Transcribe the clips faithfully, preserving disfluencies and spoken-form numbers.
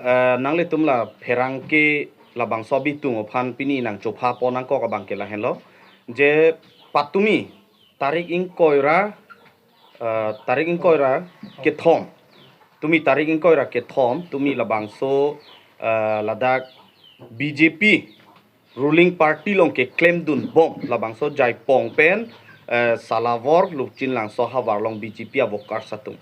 Eh, nanglitum la pherangke labangso abitung aphan pini nangchopha pon nangkok abang ke lahenlo. Je patumi tarik ingkoi ra, eh, tarik ingkoi ra kethom. Tumi tarik ingkoi ra kethom, tumi labangso, eh, ladak B J P ruling party along keklemdun bom labangso Jaipong pen, eh, Salawor Lupchin Langso ahavar along B J P a-workers atum.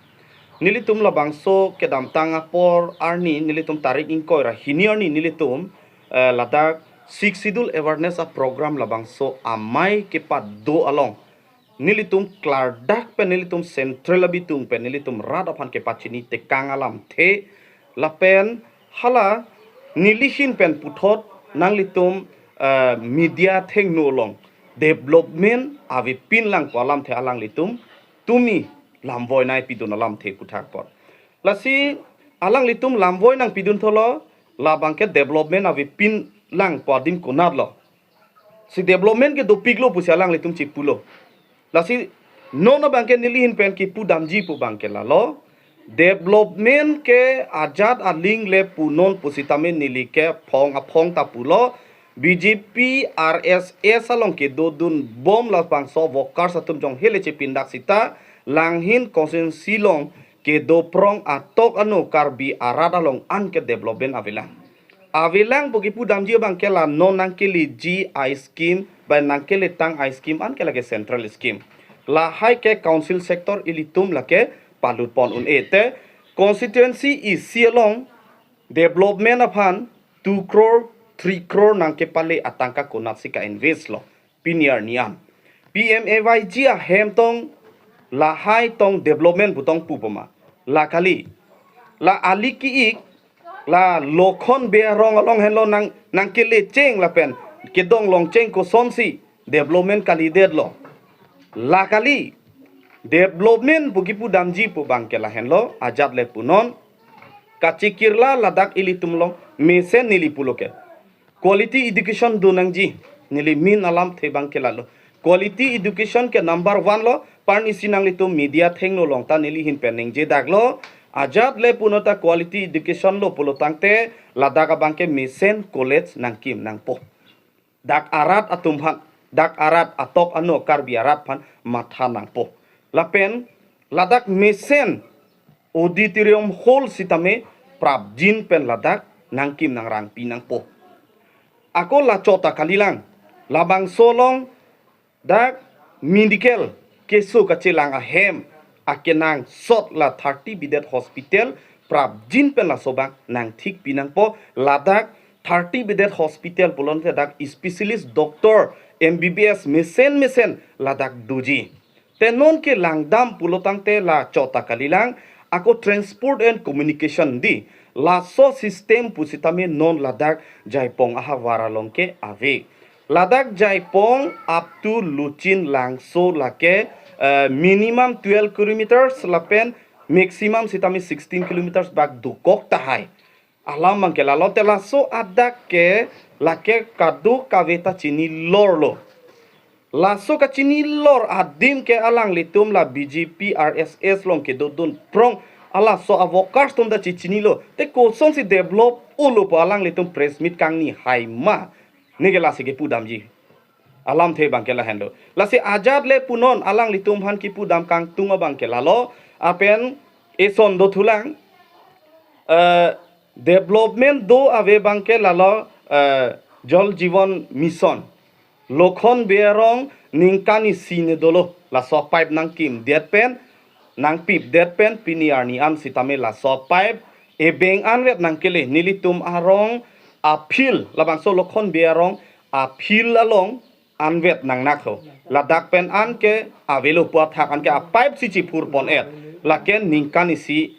Nelitum labangso kedamtang apor arni, nelitum tarik ingkoi ra hini arni nelitum, eh, ladak Sixth Schedule awareness a-program labangso amei kepado along nelitum klardak pen, nelitum central abitung pen, nelitum rat aphan kepachini tekang alamthe lapen hala nelihin pen puthot nanglitum, eh, media thengno along development avepin lang pu alamthe alanglitum tumi lamvoi nangpidun alamthe puthak apot. Lasi alanglitum lamvoi nangpidun tholo, labang ke development avepin lang pu adim konatlo. Si development ke dopiklo pusi alanglitum chipulo. Lasi non abang ke nelihin pen kipudamji pu abang ke lalo. Development ke ajat aling le punon pusitame neli ke phong aphong ta pulo. B J P R S S along kedodun bom labangso workers atum jong hele chepindak sita, langhin constituency along kedo prong atok ano Karbi arat along an ke development avelang. Avelang pu kipudamji abang ke la non nangkeleji a-scheme, ba nangkeletang a-scheme an ke lake central scheme. Lahai ke council sector ilitum lake palut pon un-e te constituency isi along development aphan two crore, three crore nangkepale atangka konatsi ka-invest lo pini arni an. P M A Y G ahem tong lahai tong development pu tong pu poma. La kali. La ali ki-ik, la Lokhon Bey arong along henlo nang, nangkele cheng lapen kedong long cheng kosonsi development kalidetlo. La kali. Development pu kipudamji pu abang ke lahenlo, ajat le punon. Kachikirla ladak ilitum along mesen neli pulo ke. Quality education do nangji, neli min alamthe abang ke lalo. Quality education ke number one lo, parnisi nanglitum media thengno along ta nelihin pen ningje daklo, ajat le punon ta quality education lo pulo tangte, ladak abang ke mesen college nangkim nangpo. Dak arat atum aphan, dak arat atok ano Karbi arat aphan matha nangpo. Lapen, ladak mesen auditorium hall sitame prapjin pen ladak nangkim nangrangpi nangpo. Ako la chot ta kalilang, labangso along dak medical keso kachelang ahem akenangsot la thirty bedded hospital prapjin pen laso abang nangthikpi nangpo. Ladak thirty bedded hospital pulote dak specialist doctor M B B S mesen mesen ladak doji. Te non ke langdam pulo tangte la chot ta kalilang, ako transport and communication di. Laso system pusitame non ladak Jaipong ahavar along ke ave. Ladak Jaipong up to Luchin Langso lake, eh, minimum twelve kilometers lapen maximum sitame sixteen kilometers bak dokok tahai. Alam abang ke lalo te laso adak ke lake kadokave ta chinilorlo. Laso kachinilor adim ke alanglitum la B J P R S S along kedodun prong alaso a-workers atum ta chichinilo. Te kosonsi develop-olo pu alanglitum press meet kangnihai ma? Neke lasi kipudamji. Alamthe abang ke lahenlo. Lasi ajat le punon alanglitum aphan kipudam kangtung abang ke lalo. Lapen eson dothulang, eh, development do ave abang ke lalo, eh, Jal Jeevan Mission. Lokhon Bey arong ningkan isi ne dolo. Laso pipe nangkimdet pen, nangpipdet pen, pini arni an sitame laso pipe ebeng anvet nangkele, nelitum arong a-field, labangso Lokhon Bey arong a-field along anvet nangnaklo. Ladak pen an ke avelo pu athak an ke a-pipe si chiphur pon-et. Lake ningkan isi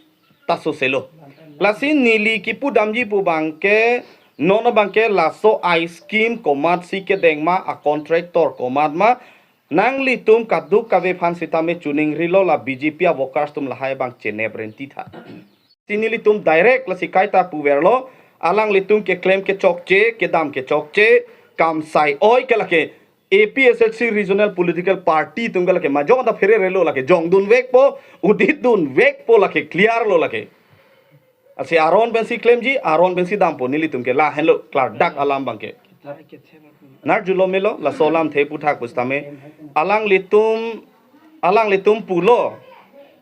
ta soselo. Lasi neli kipudamji pu abang ke, non abang ke laso a-scheme komatsi kedeng ma, a-contractor komat ma, nanglitum kadokave aphan sitame chuning rilo, la B J P a-workers atum lahai abang chenep renti tha. Si nelitum direct lasi kaita puverlo, alanglitum keklem kechokche, kedam kechokche, kam sai oi ke lake A P H L C regional political party atum ke lake majok ta phererelo, lake jongdunvekpo, uditdunvekpo, lake clear lo lake. Lasi aron pensi klemji, aron pensi dampo, nelitum ke lahenlo klardak alam abangke. Nar julo melo, laso alamthe aputhak pusitame, alanglitum, alanglitum pulo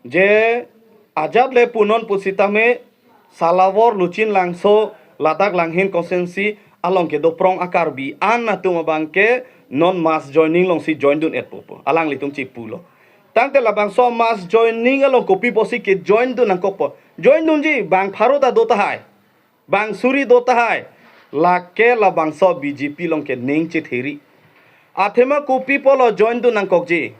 je ajat le punon pusitame Salawor, Luchin Langso, ladak Langhin constituency along kedo prong a-Karbi an atum abangke non mass joining alongsi join dun-etpo pu alanglitum chipulo. Tangte labangso mass joining along kopi pusi ke join dun nangkokpo? Join dunji, bang pharo ta do tahai, bang suri do tahai. Lake labangso B J P along ke ning chetheri. Athema kopi pulo join dun nangkokji?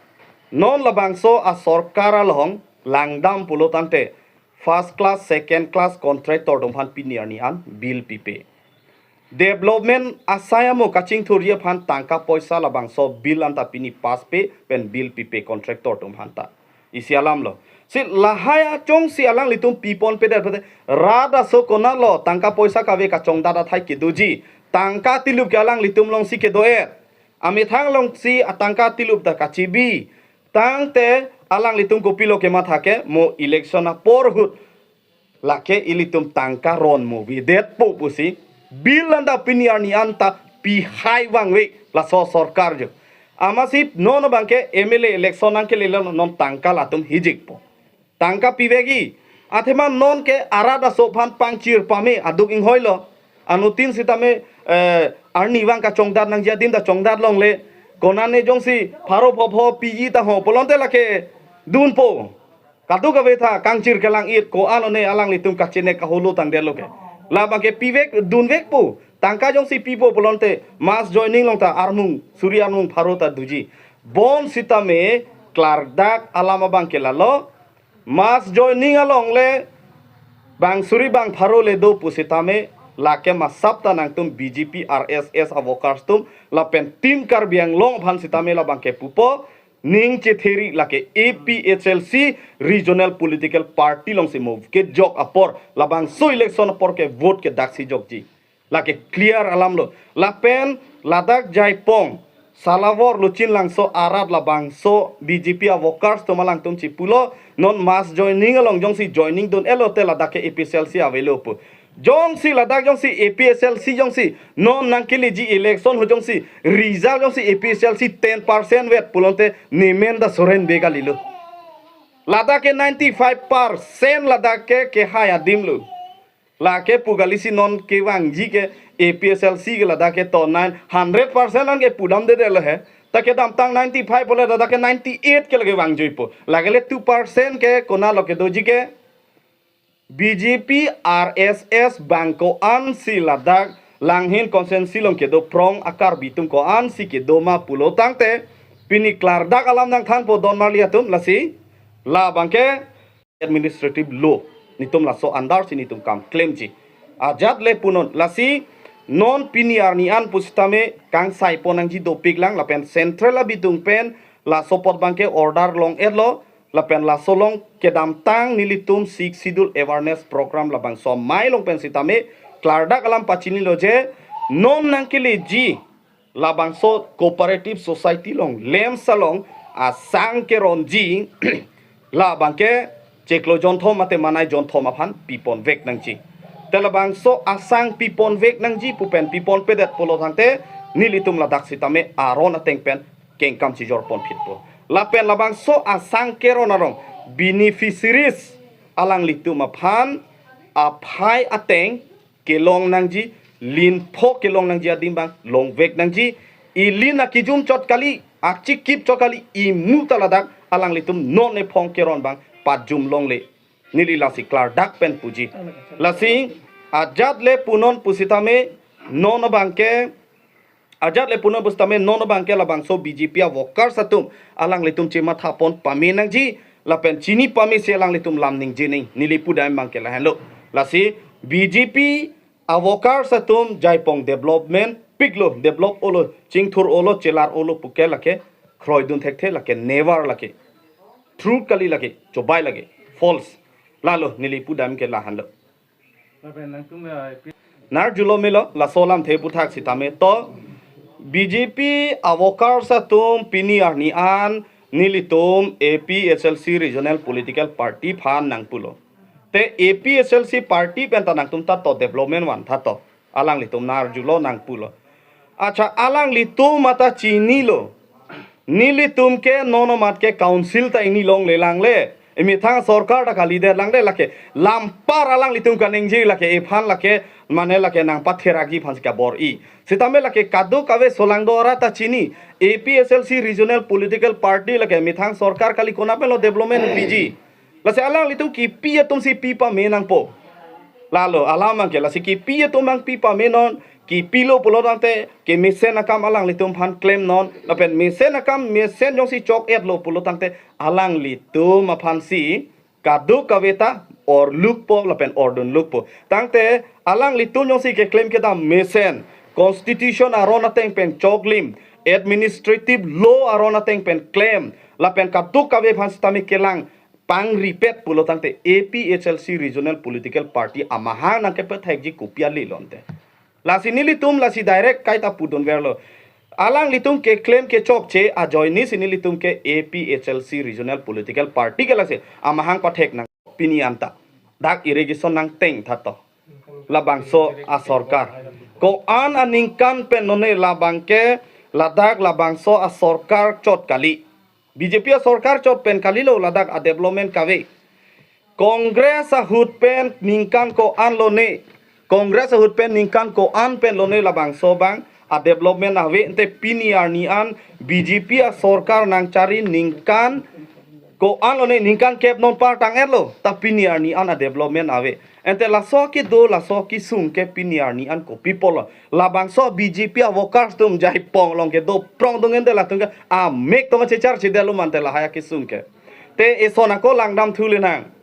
Non labangso asorkar along langdam pulo tangte first class, second class contractor atum aphan pini arni an bill pipe. Development asai amo kachingthurji aphan tangka poisa labangso bill anta pini pass pe pen bill pipe contractor atum aphanta. Isi alamlo. Si lahai achongsi alanglitum piponpedet pute, rat aso konatlo tangka poisa kave kachongdat athai kedoji? Tangka tilup ke alanglitum alongsi kedo-et. Amethang alongsi atangka tilup ta kachibi. Tangte alanglitum kopilo kematha ke, mo election apor ahut lake ilitum tangka ron mo avedetpo pusi bill anta pini arni anta pihai vangve laso sorkar jo. Amatsi non abangke M L A election nangkelelo, non tangka latum hijikpo. Tangka pivekji. Athema non ke arat aso aphan pangchir pame aduk inghoilo. Anuttin sitame, eh, arnivang kachongdat nangji adim ta chongdat longle. Konane jongsi pharo phopho piji ta ho pulote lake dunpo. Kadokave ta kangchir kelang-it, ko-an one alanglitum kachene kaholo tangdetlo ke. Labangke pivek dunvekpo. Tangka jongsi pipo pulote mass joining along ta armung suri armung pharo ta doji. Bonsitame klardak alam abangke lalo. Mass joining along le bang suri bang pharo le do pusitame, lake masap ta nangtum B J P R S S a-workers atum lapen Team Karbi Anglong aphan sitame labangke pupo, ning chetheri. Lake A P H L C regional political party alongsi mo kejok apor, labangso election apor ke vote ke daksi jokji. Lake clear alamlo. Lapen ladak Jaipong, Salawor, Luchin Langso arat labangso B J P a-workers atum alangtum chipulo, non mass joining along jongsi joining dun-etlo te ladak ke A P H L C avelo pu. Jongsi ladak jongsi A P H L C jongsi non nangkeleji election ahut jongsi result jongsi A P H L C ten percent vet pulote nemen ta soren be kalilo. Ladak ke ninety-five percent ladak ke kehai adim lo. Lake pu kalisi non kevangji ke A P H L C ke ladak ke to nine hundred percent an ke pudamdedetlo he. Ta kedamtang ninety-five pule ladak ke ninety-eight ke lake vangjuipo. Lake le two percent ke konatlo kedoji ke? B J P R S S bang ko-ansi ladak Langhin constituency along kedo prong a-Karbi atum ko-ansi kedo ma pulo tangte, pini klardak alam nangthanpo donmarli atum. Lasi labangke administrative law, netum laso under si netum kam klemji. Ajat le punon, lasi non pini arni an pusitame kangsai pon nangji dopiklang, lapen central abidung pen laso apot abangke order long-etlo, lapen laso along kedamtang nelitum Sixth Schedule awareness program labangso amei along pen sitame klardak alam pachinilo je, non nangkeleji labangso cooperative society along, LAMPS along asang keronji labangke chiklo jonthom mate manai jonthom aphan piponvek nangji. Te labangso asang piponvek nangji pu pen piponpedet pulo tangte, nelitum ladak sitame aron ateng pen kengkam chijor ponphitpo. Lapen labangso asang keron arong beneficiaries alanglitum aphan aphai ateng kelong nangji, lin pho kelong nangji adim abang longvek nangji. Ilin akijum chot kali, akchikip chot kali, imu ta ladak alanglitum non ephong keron abang pajum longle. Neli lasi klardak pen puji. Lasi ajat le punon pusitame, non abangke, ajat le punon pusitame non abangke labangso B J P a-workers atum alanglitum chematha pon pame nangji, lapen chini pamesi alanglitum lam ningje nang, neli pudam abangke lahenlo. Lasi B J P a-workers atum Jaipong development piklo, develop olo, chingthur olo, chelar olo puke lake kroidun thekthe, lake never, lake truth kali, lake chobai, lake false. Lalo neli pudam ke lahenlo. Nar julo melo, laso alamthe aputhak sitame to, B J P a-workers atum pini arni an nelitum A P H L C regional political party aphan nangpulo. Te A P H L C party pen ta nangtum ta to development van tha to. Alanglitum nang arjulo nangpulo. Acha alanglitum mata chinilo. Nelitum ke non amat ke council ta ingni longle langle. Emethang sorkar ta kalidet langle lake. Lampar alanglitum kaningje lake ephan lake mane lake nangpatherakji aphan si kabor-i. Sitame lake kadokave solangdo arat ta chini. A P H L C regional political party lake methang sorkar kali konat pen lo development piji. Lasi alanglitum kipi atum si pi pame nangpo. Lalo alam abangke lasi kipi atum abang pi pame non, kipilo pulo tangte kemesen akam alanglitum aphan klemnon. Lapen mesen akam mesen jongsi chok-etlo pulo tangte alanglitum aphan si kadokave ta orlukpo lapen ordunlukpo. Tangte alanglitum jongsi keklem kedam mesen constitution aron ateng pen choklim, administrative law aron ateng pen klem lapen kadokave aphan sitame kelang pangripet pulo tangte A P H L C regional political party amahang nangkepethekji kopi ale lonte. Lasi nelitum lasi direct kaita pudunverlo. Alanglitum keklem kechokche ajoine si nelitum ke A P H L C regional political party ke lasi amahang pathek nang pini anta. Dak irrigation nangteng tha to. Labangso asorkar. Ko-an aningkan pen lone labang ke ladak labangso asorkar chot kali. B J P asorkar chot pen kalilo ladak adevelopment kave. Congress ahut pen ningkan ko-an lone. Congress ahut pen ningkan ko-an pen lone labangso abang adevelopment ave ante pini arni an B J P asorkar nangchari ningkan ko-an lone ningkan kep non par tang-etlo ta pini arni an adevelopment ave. Ante laso kedo laso kesung ke pini arni an kopi pulo. Labangso B J P aworkers atum Jaipong along kedo prong dong ante latum ke amek tong chechar chedetlo mante lahai akesung ke. Te eson ako langdam thule nang.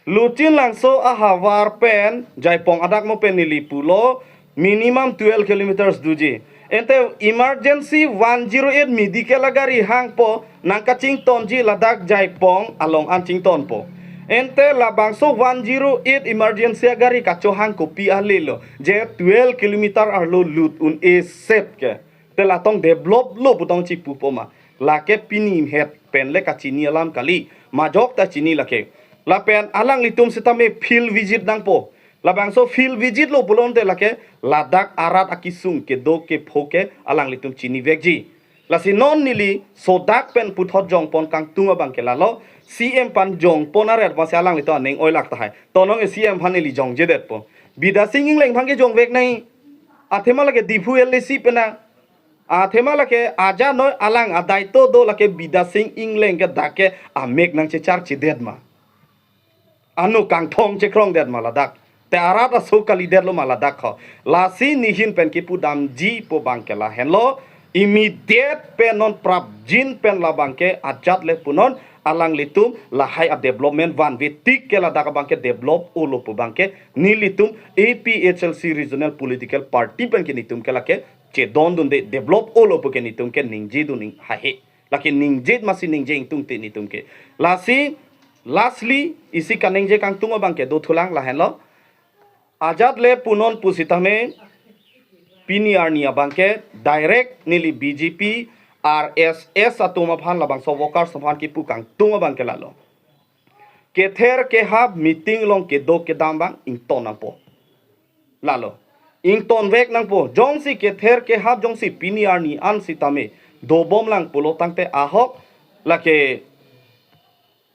Luchinlangso ahavar pen Jaipong adak mo pen neli pulo minimum twelve kilometers doji. Ante emergency one zero eight medical agari hangpo nangkachingtonji ladak Jaipong along an chingtonpo. Ante labangso one zero eight emergency agari kachohang kopi alelo je twelve kilometer arlo lut un-e set ke. Te latong developlo putong chipupo ma. Lake pini het pen le kachini alam kali. Majok ta chini lake. Lapen alanglitum sitame field visit nangpo. Labangso field visit lo pulote lake ladak arat akesung kedo kepho ke alanglitum chinivekji. Lasi non neli sodak pen puthot jongpon kangtung abang ke lalo C M aphan jongpon aret aphansi alanglitum aning oilak tahai. Tonong e C M aphan neli jongjedetpo. Bidya Sing Engleng aphan ke jongvek nai. Athema lake Diphu L A C pen nang. Athema lake aja noi alang adaito do lake Bidya Sing Engleng ke dak ke amek nangchechar chedet ma. Ano kangthong chekrongdet ma ladak. Te arat aso kalidetlo ma ladak ho. Lasi nehin pen kipudamji pu abang ke lahenlo. Immediate pen non prapjin pen labang ke ajat le punon alanglitum lahai adevelopment vanve tik ke ladak abang ke develop-olo pu abang ke nelitum A P H L C regional political party pen ke netum ke lake chedondunde develop-olo pu ke netum ke ningjedun ing hahe. Lake ningje masi ningje ingtungte netum ke. Lasi lastly isi kaningje kangtung abang ke dothulang lahenlo. Ajat le punon pusitame pini arni abang ke direct neli B J P R S S atum aphan labangso workers aphan kipu kangtung abang ke lalo. Kether kehap meeting along kedo kedam abang ington nangpo. Lalo. Ingtonvek nangpo. Jongsi kether kehap jongsi pini arni an sitame dobomlang pulo tangte ahok lake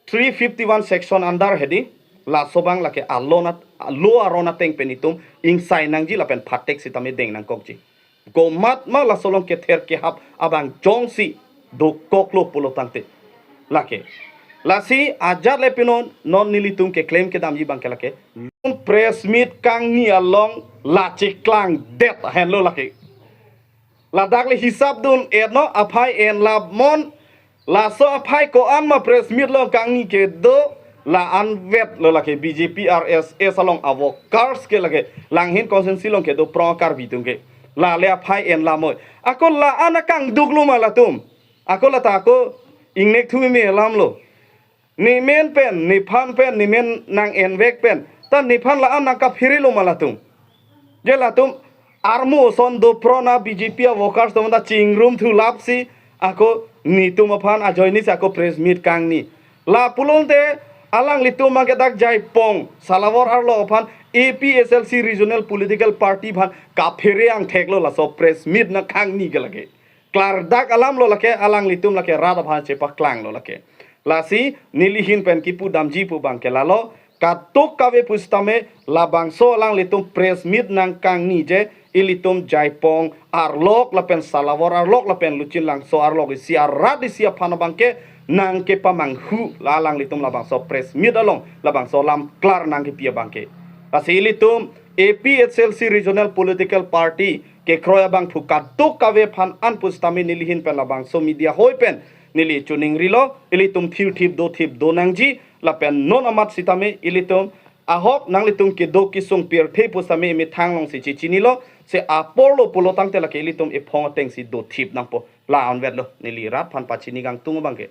three fifty-one section under hedi. Laso abang lake alonat, law aron ateng pen itum ingsai nangji lapen phatek sitame deng nangkokji. Komat ma laso along kether kehap abang jongsi dokoklo pulo tangte. Lake. Lasi ajat le pinon non nelitum keklem kedamji abang ke lake. Press meet kangni along la cheklangdet henlo lake. Ladak le hisap dun-etnon aphai enlap mon. Laso aphai ko-an ma press meet along kangni kedo la-an vetlo lake B J P R S S along aworkers ke lake Langhin constituency along kedo prong Karbi atum ke. La le aphai enlap moi. Ako la-an akangduklo ma latum. Ako lata ako ingnek thu me alamlo. Nemen pen, nephan pen, nemen nang-envek pen. Ta nephan la-an nangkapherelo ma latum. Je latum armu ason do prona B J P aworkers atum ta chingrum thu lapsi ako netum aphan ajoine si ako press meet kangni. La pulote Alanglitum abangke dak Jaipong Salawar arlo aphan A P H L C Regional Political Party aphan kaphere angthek lo laso press meet nangkangni ke lake. Klardak alam lo lake, alanglitum lake rat aphan chepaklang lo lake. Lasi neli ahin pen kipu damji pu abangke lalo, kadokave pusitame labangso alanglitum press meet nangkangni je ilitum Jaipong arlok lapen Salawar arlok lapen Luchinlangso arlok isi arat isi aphan abangke nangkepamanghu, la alanglitum labangso press meet along labangso alam klar nangkepi abangke. Lasi ilitum A P H L C Regional Political Party kekroi abangphu kadokave aphan an pusitame neli ahin pen labangso media hoi pen neli choningrilo, ilitum thirthip dothip do nangji, lapen non amat sitame ilitum ahok nanglitum kedo kesung pirthe pusitame emethang alongsi chechinilo, se apor lo pulo tangte lake ilitum ephong atengsi dothip nangpo, la-an vetlo neli rat aphan pachini kangtung abangke.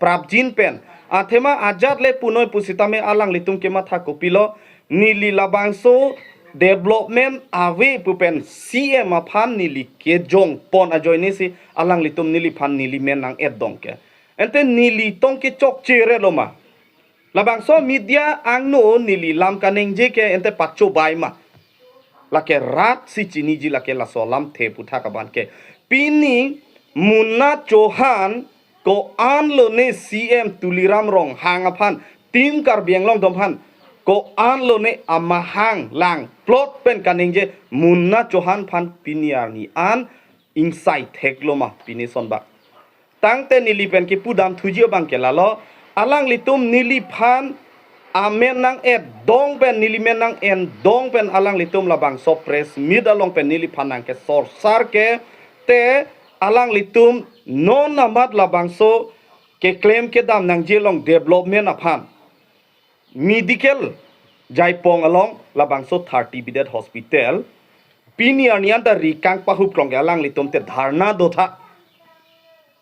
Prapjin pen, athema ajat le punoi pusitame alanglitum kematha kopilo, neli labangso development ave pu pen C M aphan neli kejongpon ajoinesi alanglitum neliphan neli men nang-etdong ke. Ante neli tong kechokche re lo ma? Labangso media angno neli lam kaningje ke ante pachobai ma? Lake rat si chiniji lake laso alamthe aputhak abangke. Pini Munna Chauhan ko-an lone C M Tuliram Ronghang aphan, Team Karbi Anglong atum aphan ko-an lone amahang lang plot pen kaningje Munna Chauhan aphan pini arni an ingsai thek lo ma pini sonbak? Tangte neli pen kipu damthuji abangke lalo, alanglitum neliphan amen nang-etdong pen, neli men nang-etdong pen alanglitum labangso press meet along pen neliphan nangkesorsar ke, te alanglitum non amat labangso keklem kedam nangji along development aphan, medical Jaipong along labangso thirty bedded hospital pini arni an ta ri kangpahup klong ke alanglitum te dharna dotha.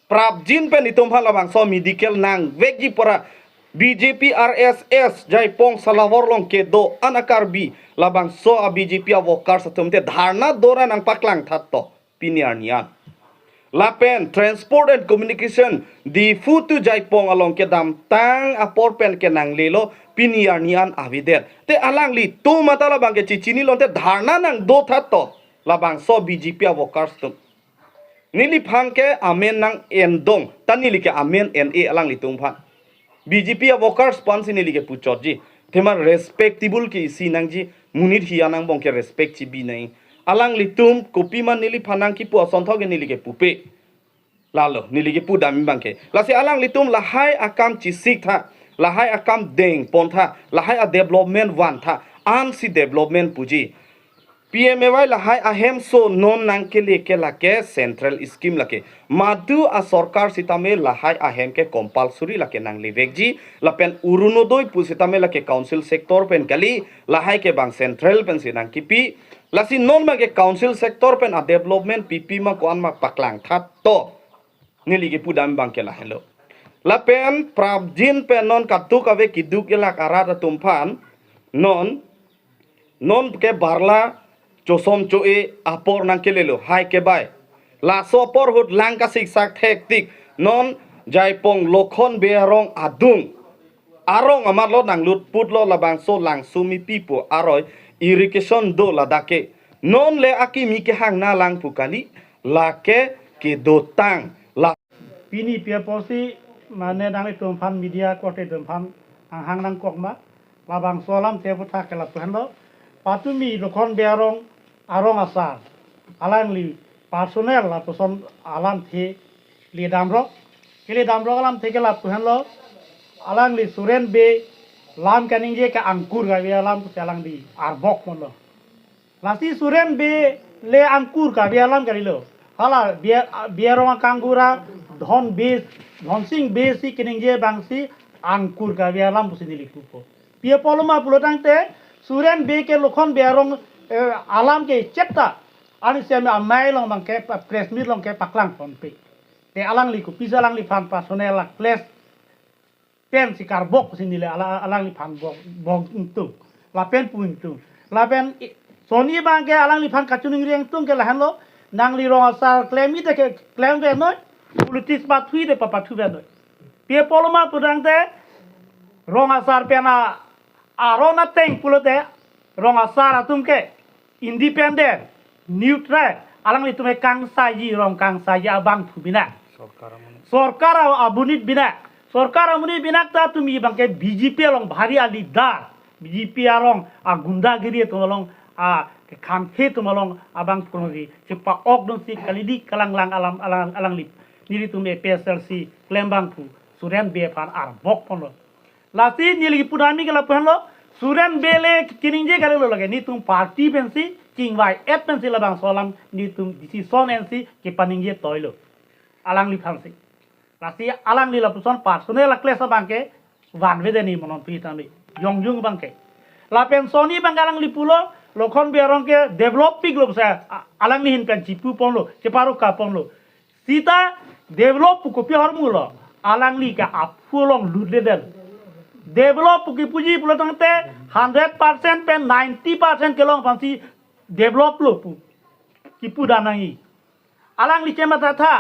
Prapjin pen itum aphan labangso medical nangvekji pura. B J P R S S Jaipong Salawar along kedo an a-Karbi labangso a-B J P a-workers atum te dharna dora nangpaklang that to pini arni an. Lapen Transport and Communication Diphu to Jaipong along kedamtang apor pen ke nanglelo, pini arni an avedet. Te alanglitum mata labangke chechinilo, te dharna nangdo that to labangso B J P a-workers atum. Neliphan ke amen nang-endong, ta neli ke amen en-e alanglitum aphan. B J P a-workers aphansi neli kepuchotji. Athema respectable ke isi nangji, monit hiya angbong ke respect chibi nang. Alanglitum kopima neliphan nangkipu asonthot ke neli kepupe. Lalo, neli kipu dam abangke. Lasi alanglitum lahai akam chesik tha, lahai akam dengpon tha, lahai a-development van tha, ansi development puji. P M A Y lahai ahemso non nangkele ke lake central scheme lake. Madu a-sorkar sitame lahai ahem ke compulsory lake nanglevekji, lapen Orunodoi pusitame lake council sector pen kali, lahai ke bang central pensi nangkipi. Lasi non abangke council sector pen a-development pipi ma ko-an ma paklang that to. Neli kipu dam abangke lahenlo. Lapen prapjin pen non kadokave keduk elak arat atum aphan non, non ke barla chosom cho-e apor nangkelelo, hai kebai. Laso apor ahut lang kasiksak thektik, non Jaipong Lokhon Bey arong adung arong amat lo nanglutputlo labangso Langsumipi pu aroi irrigation do ladak ke. Non le akimi kehangna lang pu kali, lake kedotang la. Pini pi apotsi mane nanglitum aphan media korte atum aphan nanghang nangkok ma, labangso alamthe aputhak ke lapu henlo. Patumi Lokhon Bey arong, arong asar, alangli personal lapuson alamthe le damrok. Kele damrok alamthe ke lapu henlo. Alangli Suren Bey lam kaningje ke angkur kave alam pusi alangli arbok ponlo. Lasi Suren Bey le angkur kave alam kalilo. Hala Bey, Bey arong akangkur a Dhon Bey, Dhonsing Bey si kaningje abangsi angkur kave alam pusi neli pupo. Pi apotlo ma pulo tangte Suren Bey ke Lokhon Bey arong, eh, alam ke chepta. Ani semi amei along abangke pa-, press meet along ke paklang ponpe. Te alangli kopisi alangliphan personal a-clash pensi karbok pusi neli ala-, alangliphan bok, bok ingtung. Lapen pu ingtung. Lapen i-, sonni abangke alangliphan kachiningri ingtung ke lahenlo, nangli rong asar klem-i te ke klemve noi, politics pathu-i te papathuve noi. Pi apotlo ma pu tangte, Rong asar pen a aron ateng pulote, rong asar atum ke independent, neutral, alanglitum ke kangsaji rong kangsaji abangphu binak. Sorkar amonit. Sorkar a-, amonit binak. Sorkar amonit binak ta tumi abangke B J P along bhari a-leader. B J P arong a-gundagiri atum along a-kekhamkhe atum along abangphu nangji chepa-ok dunsi kalidi kalanglang alam alang alangli. Nelitum A P H L C klembangphu Suren Bey aphan arbok ponlo. Lasi neli kipu dami ke lapu henlo, Suren Bey le kiningje kalilo lake, netum party pensi chingvai-et pensi labangso alam netum decision ensi kepaningje toilo. Alangliphansi. Lasi alangli lapuson personal a-clash abangke vanvede ni monon pi tami. Yongjung abangke. Lapen soni abangke alangli pulo, Lokhon Bey arong ke develop piklo pusi a-, alangli ahin pen chipu ponlo, cheparokha ponlo. Sita develop pu kopi ahormu lo, alangli ke aphu along lutledetlo. Develop pu kipuji pulo tangte hundred percent pen ninety percent kelong aphansi develop lo pu kipu dam nangji. Alangli chematha tha,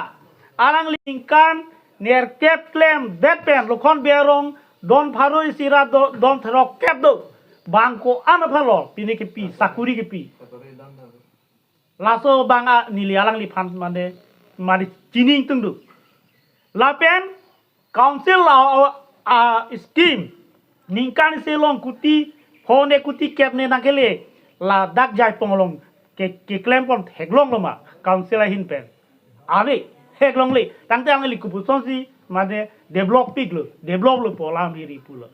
alangli ningkan nerkep klemdet pen Lokhon Bey arong don pharo isi ra do-, don therok kep do. Bang ko-an aphan lo, pine kipi, sakuri kipi. Laso abang a neli alangliphan mane, mane chiningtungdun. Lapen council a, a, a scheme ningkan isi along kuti phone kuti kep ne nangkele, ladak Jaipong along ke, keklem pon theklonglo ma council ahin pen? Ave, theklongle. Tangte alangli kopusonsi mane develop piklo, develop lo pu alam hiri pulo.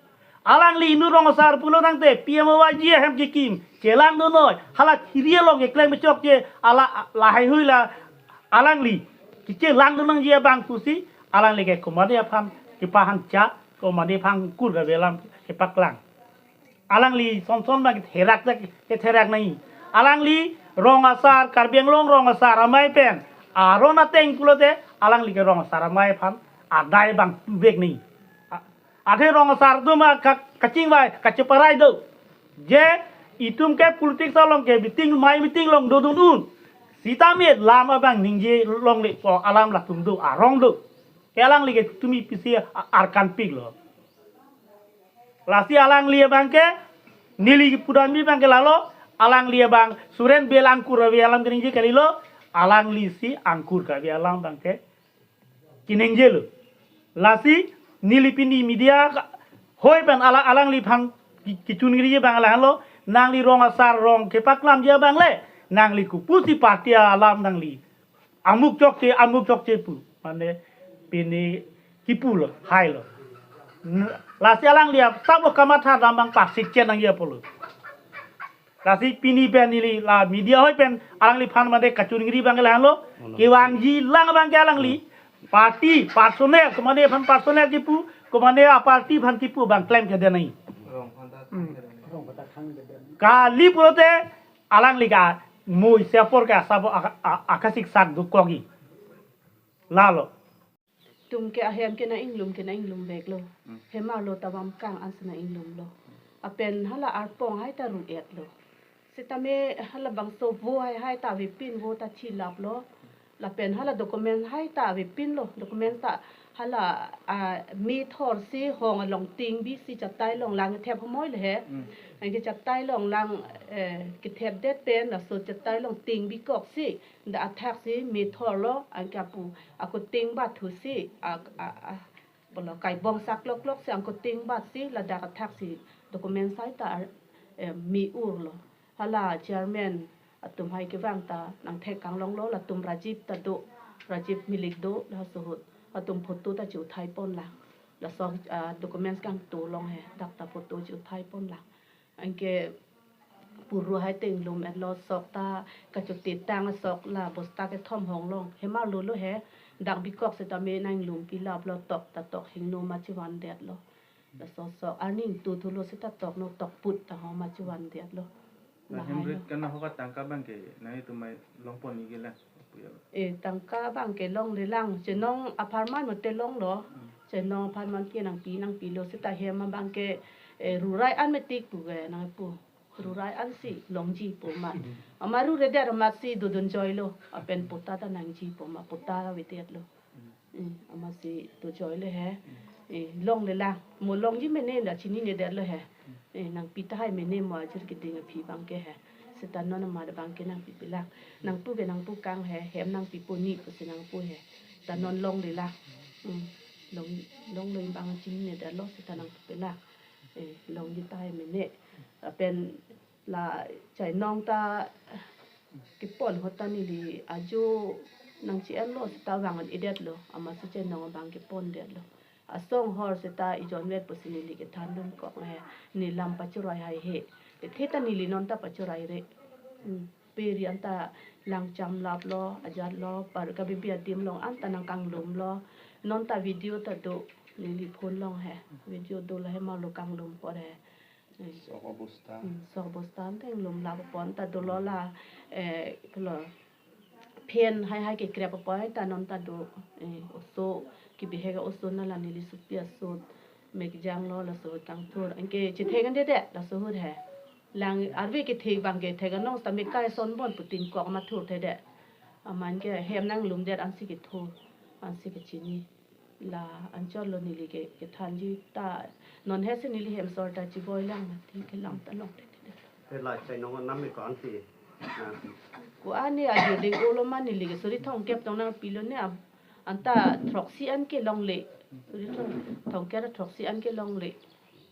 Alangli inut rong asar pulo tangte P M A Y G ahem kekim chelangdunnoi, hala thiri along keklem chokche, ala lahai hui la alangli kechelangdun nangji abang pusi alangli ke komatne aphan kepahancha, komatne aphan kur gabe alam kepaklang. Alangli sonson abang ketherak ta ketherak nangji. Alangli rong asar, Karbi Anglong rong asar amei pen aron ateng pulote alangli ke rong asar amei aphan adai abang tuvek nangji. A-, athe rong asar atum a ka-, kachingvai, kacheparai do. Je itum ke politics along ke meeting, amei meeting along dodun un. Sitame lam abang ningje longle pu alam latum do, arong do. Ke alangli ke tumi pisi a-, arkan piklo. Lasi alangli abangke, neli kipu dami abangke lalo, alangli abang Suren Bey angkur ave alam keningje kalilo, alanglisi angkur kave alam abangke kiningjelo. Lasi neli pini media ka-, hoi pen ala-, alangliphan ki-, kechongri abang lahenlo, nangli rong asar rong kepaklamji abang le, nangli kopusi party alam nangli amuk chokche, amuk chokche pu. Mane pini kipulo, hailo. N-, lasi alangli ap-, tabo kamatha dam abang pasik chen nangji apotlo. Lasi pini pen neli la media hoi pen alangliphan mane kechongri abang lahenlo. Kevangji lang abangke alangli. Party, personal, komatne aphan personal kipu, komatne a-party aphan kipu abang klemkledet nangji. Kali pulote alangli ke moi se apor ke asabo aka-, a-, akasik sak dokokji. Lalo. Tum ke ahem ke nang-inglum ke nang-inglum veklo. Hmm. Hem arlo ta bang kang ansi nang-inglumlo. Apen hala arpong hai ta ru-etlo. Sitame halabangso vo hai hai ta avepin vo ta chilaplo. Lapen hala document hai ta avepinlo. Document ta hala, ah, methor si hong along ting bisi chatai along lang thep homoi le he. Hmm. Anke chatai along lang, eh, kethepdet pen laso chatai along ting bikoksi. Dak athak si methorlo, anke apu, ako ting bat thusi, a, a, a, bolo kaibong sak lok lok si ako ting bat si, ladak athak si document sai ta, eh, me-urlo. Hala chairman atum hai kevang ta nangthek kanglonglo, latum Rajiv ta do, Rajiv Milik do, laso ahut atum photo ta chiuthai ponlang. Laso, ah, documents kangtulong he, dak ta photo chiuthai ponlang. Anke puru hai ta inglum-etlo, sok ta kachotit tang sok la bosta kethom honglong. Hem arlo lo he, dak bikok sitame nang-inglum pilaplo, tok ta tok hingno ma chevandetlo. Laso sok arni ingtu thulo sita tokno, tokput ta ho ma chevandetlo. Lahai lo. Hemrit kana ho ka tangka abangke nanglitum mai longpon ni kelang. Eh, tangka abangke longlelang, chenong apharman mate longlo. Hmm. Chenong apharman ke nangpi nangpilo sita hem abangke, eh, rurai an metik pu ke nangpu. Rurai ansi longji pu ma. Ama ruredet amatsi dodun joilo. Apen patta ta nangji pu ma, patta avedetlo. Hmm, amatsi dojoilo he. Eh, longle lang. Mo longji mene la chinine detlo he. Eh, nangpi tahai mene mo ajir keding aphi abang ke he. Seta non amat abang ke nangpipe lang. Nangpu ke nangpu kang he. Hem nangpipo ni pusi nangpu he. Ta non longle lang. Hmm. Long, longlo abang chinine detlo seta nangpipe lang. Eh, longji tahai mene. Lapen la chainong ta kepon ahut ta neli ajo nangchi-enlo seta vang-un-edetlo, amatsi chainong abang kepondetlo. Asong hor seta ejon vet pusi neli kethandun kok he, ne lam pachorai haihe. Kethe ta neli non ta pachorai re. Hmm. Pe ri anta lang chamlaplo, ajatlo, par kabibi adim along anta nangkanglumlo. Non ta video ta do, neli phone along he. Video do lahei ma lo kanglum apor he. Hmm. Sok abosta. Hmm, sok abosta anta inglumlap apot ta dolo la, eh, kalo. Phen haihai kekrep apot ta non ta do, eh, oso, kebihek oso na la neli supi asut. Mekjanglo laso ahut kangthur. Anke chethek an dede, laso ahut he. Lang arve kethek abang kethek anong seta mekai ason bon pu tingkok ma thurthedet. Amat ke hem nanglumdet ansi kethur, ansi kechini. La anchotlo neli ke, kethanji ta. Non he si neli hem asor ta chiboi lang mati kelang ta longledet. He la chainong anam me ko-an si. Na. Ko-an ne ajo ding-olo ma neli ke suri thomkep tong nangpilo ne am-, anta throksi an ke longle. Suri thom-, thomkep throksi an ke longle.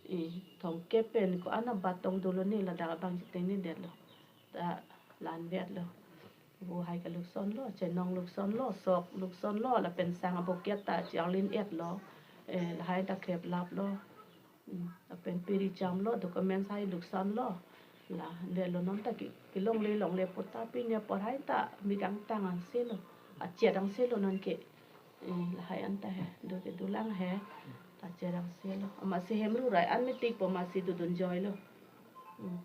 Eh, thomkep pen ko-an abat tong dolo ne ladak abang chitengnedetlo. Ta la-an vetlo. Vo hai ke luksonlo, chainong luksonlo, sok luksonlo, lapen sang aboket ta charlin-etlo. Eh, lahai ta kreplaplo. Hmm, lapen pe ri chamlo, documents hai luksonlo. La, lelo non ta ke, kelongle longle apot ta pine apor hai ta, mi dang tang anselo. Achet anselo non ke. Eh, lahai anta he, do ke dolang he. Ta achet anselo. Amatsi hem rurai an metikpo amatsi dodun joilo. Hmm.